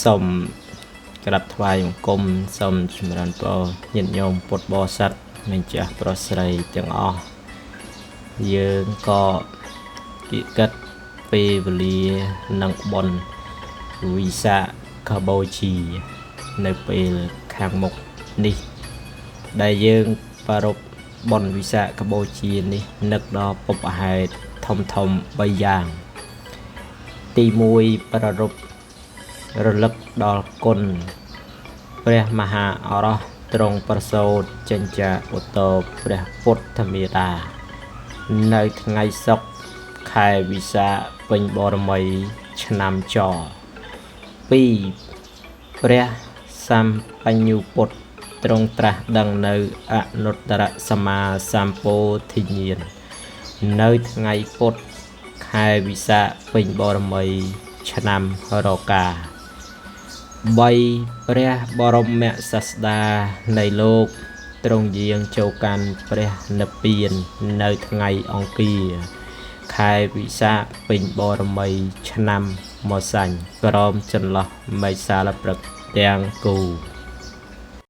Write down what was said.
សូមក្រាបថ្វាយបង្គំសូមចម្រើនពរញាតិញោមពុទ្ធបរិស័ទនិងចាស់ប្រុសស្រីទាំងអស់យើងក៏គិតពេលវេលានិងបុណ្យវិសាខបូជានៅពេលខាងមុខនេះដែលយើងប្រារព្ធបុណ្យវិសាខបូជានេះនឹកដល់បុព្វហេតុធំធំ3យ៉ាងទី1ប្រារព្ធរលឹកដល់គុណព្រះមហាអរហន្តទ្រង់ប្រសូតចេញចាឧត្តរព្រះពុទ្ធមេដានៅថ្ងៃសុក្រខែវិសាខពេញបរមីឆ្នាំច2ព្រះសម្បញ្ញូពុទ្ធទ្រង់ត្រាស់ដឹងនៅអនុត្តរសម្មាសម្ពោធិញ្ញាណនៅថ្ងៃពុធខែវិសាខពេញបរមីឆ្នាំរកា3ព្រះបរមសាស្តានៃលោកទ្រង់យាងចូលកាន់ព្រះនិព្វាននៅថ្ងៃអង្គារខែវិសាខពេញបរមីឆ្នាំម្សាញ់ក្រោមចន្លោះមេសាលព្រឹកទាំងគូ